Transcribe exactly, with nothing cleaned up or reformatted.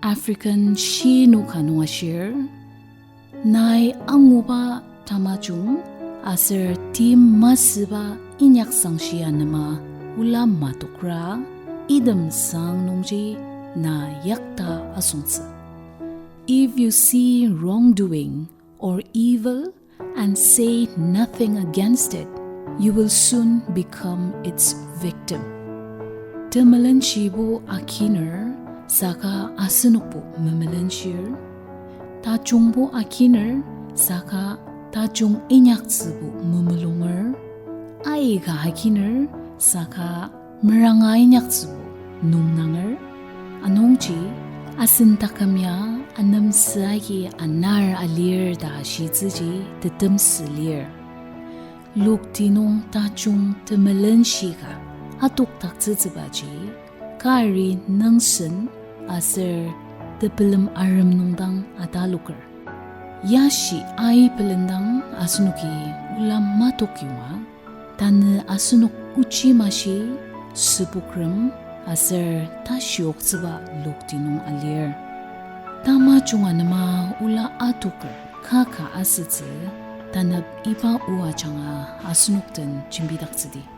African shinoka nung ashir, nai anguba tamajung aser tim masüba inyaksangshi anema ola matokra, item sang nungji na yakta asüngtsü. If you see wrongdoing or evil and say nothing against it, you will soon become its victim. Temelenshibo akiner saka asenokbo memelenshir, tajungbo akiner saka tajung inyaktsübo memulunger, aika akiner saka meranga inyaktsübo nungnanger. Anungji asen taküm ya anemsü agi anar alir ta ashitsüji tetemsü lir. Lokti nung tajung temelenshi ka atokdaktsütsübaji kari nüngsen aser tepelem arem nung dang ataloker. Yashi ai pelendang asenoki ola matok yonga, tanü asenok ochi mashi, süpokrem aser tashioktsüba lokti nung alir. Tamajung anema ola atoker kaka asütsü, tanep iba o ajanga asenok den jembidaktsüdi.